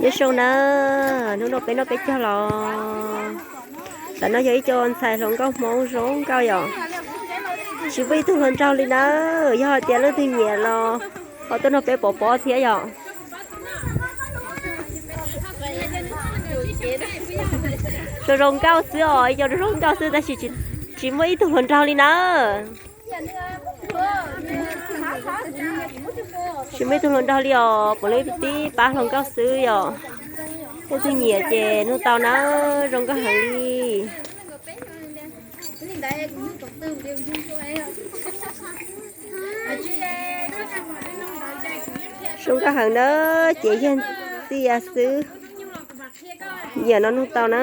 Nyob zoo na, hnub no peb noj peb caug los. Ntawm no yog ib co ntxhais hluas nkauj Hmoob zoo nkauj yom. Tsis muaj ib tug hluas nraug li na, yog hais tias leej twg nyiam los ho tuaj nrog peb pov pob thiab yom. Zoo zoo nkauj xwb os, ib co zoo nkauj xwb tab sis tsis muaj ib tug hluas nraug li na. Tsis muaj ib tug hluas nraug li os, puav leej tib pab hluas nkauj xwb yom. Leej twg nyiam ces nug tau na, zoo nkauj heev li. Zoo nkauj heev na, ces yog txiaj xwb. Yam no nug tau na.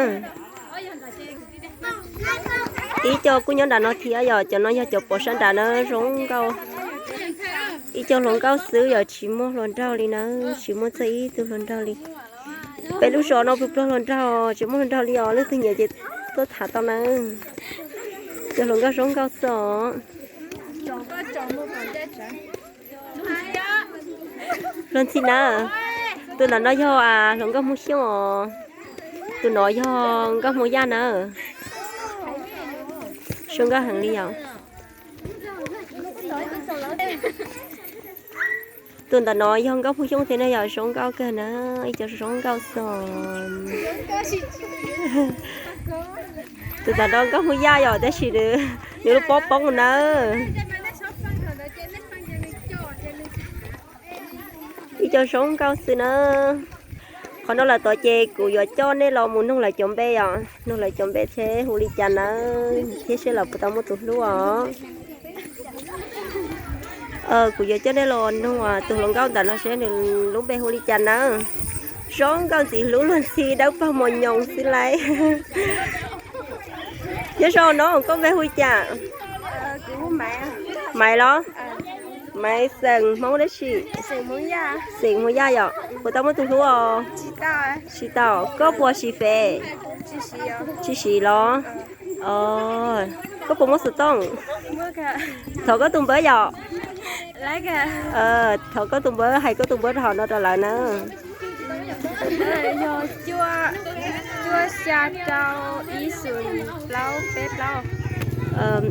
Ib co kuj nyob nram no thiab yom, cov no yog cov pov sab nrad na, zoo nkauj. Ib co hluas nkauj xwb yom, tsis muaj hluas nraug li na, tsis muaj txog ib tug hluas nraug li. Peb lub zos no pluag pluag hluas nraug, tsis muaj hluas nraug li os, leej twg nyiam ces tuaj tham tau na. Cov hluas nkauj zoo nkauj xwb os. Luag ntxhi na, tus ntawm no yog hluas nkauj Hmoob Xyooj os, tus no yog nkauj Hmoob Yaj na. Zoo nkauj heev li yom. Tus ntawm no yog nkauj Hmoob Xyooj thiab na yom, zoo nkauj kawg na, ib co zoo nkauj xwb. Tus ntawm no nkauj Hmoob Yaj yom, tab sis nws lub pob poob na. Ib co zoo nkauj xwb na. Qhov no lawm tod ces kuv yuav coj nej los mus nug lawv cov npe yom, nug lawv cov npe seb hu li cas nawb, thiab seb lawv puas tau muaj tus hlub os. Kuv yuav coj nej los nug tus hluas nkauj ntawm no seb nws lub npe hu li cas nawb. Zoo nkauj ntxim hlub luag ntxhi dawb paug mos nyoos xwb lauj. Nyob zoo no koj npe hu li cas? Maiv los? Maiv xeem Hmoob dab tsi? Xeem Hmoob Yaj yom. Puas tau muaj tus hlub os? Tsis tau. Koj puas siv fev? Tsis siv los? Koj puas muaj xov tooj? Thov koj tus npawb yom. Thov koj tus npawb, hais koj tus npawb rau hauv no rau lawv na.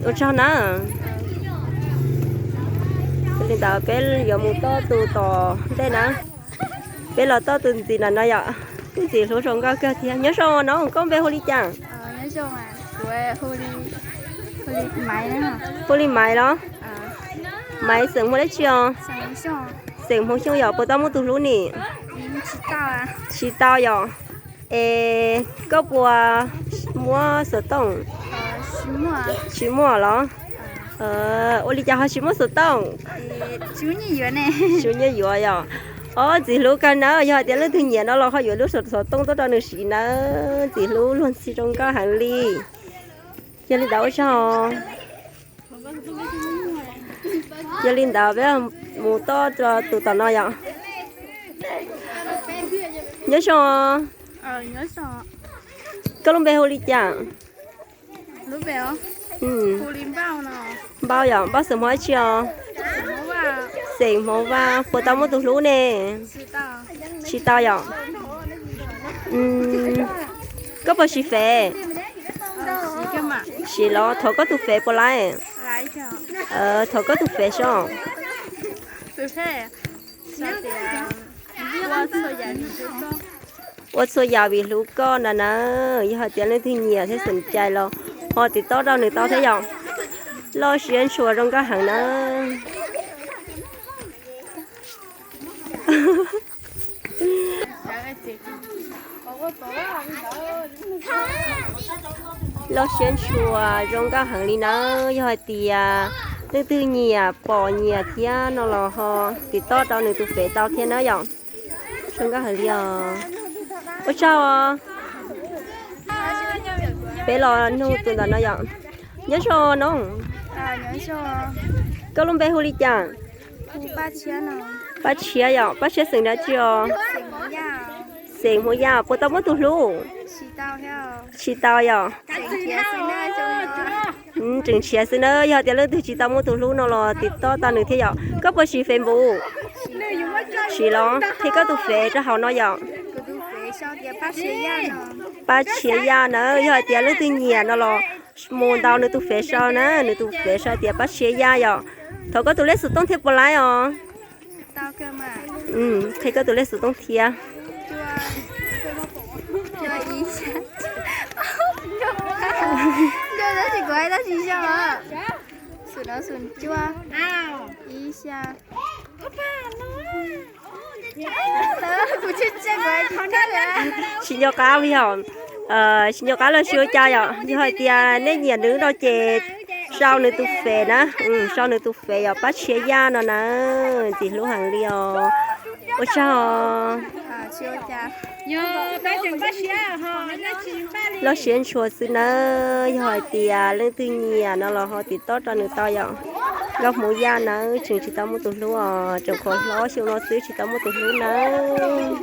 Ua tsaug na. Li ntawd peb yuav mus toj tus tom ntej na. Peb los toj tus ntxim ntawm no yom. Tus ntxim hlub zoo nkauj kawg thiab. Nyob zoo no, koj npe hu li cas? Hu li Maiv los? Maiv xeem Hmoob dab tsi os? Xeem Hmoob Xyooj yom. Puas tau muaj tus hlub ni? Tsis tau yom. Es koj puas muaj xov tooj? Tsis muaj los? Ua li cas ho tsis muaj xov tooj? Tsis muaj nyiaj yuav yom. Ob, ntxim hlub kawg nawb, yog hais tias leej twg nyiam no los ho yuav lub xov tooj tuaj rau nws siv nawb. Ntxim hlub luag ntxhi zoo nkauj heev li. Yog li ntawd ua tsaug. Yog li ntawd peb mus toj tus tom no yom. Nyob zoo. Koj lub npe hu li cas? Npauj yom, Npauj xeem Hmoob dab tsi os? Xeem Hmoob Vaj. Puas tau muaj tus hlub ne? Tsis tau yom. Koj puas siv fev? Siv los, thov koj tus fev puas laib? Thov koj tus fev seb. Ua txhua yam vim hlub koj na na. Yog hais tias leej twg nyiam thiab xom cai los ho tiv tauj rau nws tau thiab yom. Loj siab ntshua zoo nkauj heev na. Loj siab ntshua zoo nkauj heev li nawb. Yog hais tias leej twg nyiam pom nyiam thiab no los ho tiv tauj rau nws tus fev tau thiab na yom. Zoo nkauj heev li os. Ua tsaug os. Peb los nug tus ntawm no yom. Nyob zoo no. Koj lub npe hu li cas? Paj Tshiab yom, Paj Tshiab xeem dab tsi os? Xeem Hmoob Yaj. Puas tau muaj tus hlub? Tsis tau yom. Tseem nrhiav xwb na, yog tias leej twg tsis tau muaj tus hlub no los tiv tauj tau nws thiab yom. Koj puas siv Facebook? Siv los qhia koj tus fev rau hauv no yom. Pab Tshiab Yaj na, yog hais tias leej twg nyiam no los mus ntaus nws tus fev sau na, nws tus fev sau tias Pab Tshiab Yaj yom. Thov koj tus lej xov tooj thiab puas laib os. Qhia koj tus lej xov tooj thiab. Tsis nco qab yog, tsis nco qab los tsis ua cas yom. Yog hais tias nej nyiam nws no ces sau nws tus fev na, sau nws tus fev yom, Pab Tshiab Yaj no na, ntxim hlub heev li os. Ua tsaug. Loj siab ntshua xwb nawb, yog hais tias leej twg nyiam no los ho tiv toj rau nws tau yom. Nkauj Hmoob Yaj nawb, tseem tsis tau muaj tus hlub os, tseem qhuav hlob xyoo no xwb tsis tau muaj tus hlub nawb.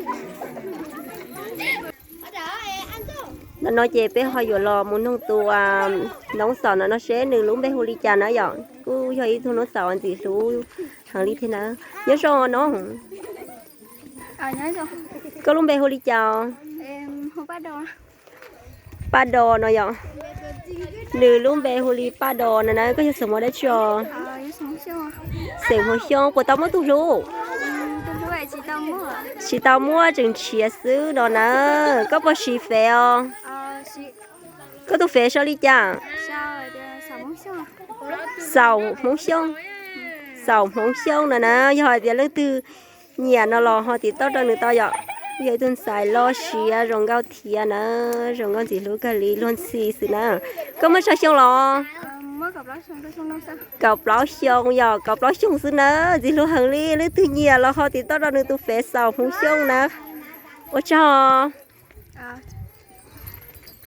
Ntawm no ces peb ho yuav los mus noog tus noob xaum no no seb nws lub npe hu li cas na yom. Kuj yog ib tug noob xaum ntxim hlub heev li thiab na. Nyob zoo noob, koj lub npe hu li cas? Paj Do no yom. Nws lub npe hu li Paj Do no na, koj yog xeem Hmoob dab tsi os? Xeem Hmoob Xyooj, puas tau muaj tus hlub? Tsis tau muaj, tseem nrhiav xwb no na. Koj puas siv fev os? Koj tus fev sau li cas? Xaum Hmoob Xyooj. Xaum Hmoob Xyooj no na, yog hais tias leej twg nyiam no los ho tiv toj rau nws tau yom. Yog ib tug ntxhais loj siab zoo nkauj thiab na, zoo nkauj ntxim hlub kawg li, luag ntxhi xwb na. Koj muaj tsawg xyoo los? Kaum plaub xyoo yom, kaum plaub xyoo xwb na, ntxim hlub heev li, leej twg nyiam los ho tiv toj rau nws tus fev Xaum Hmoob Xyooj na. Ua tsaug.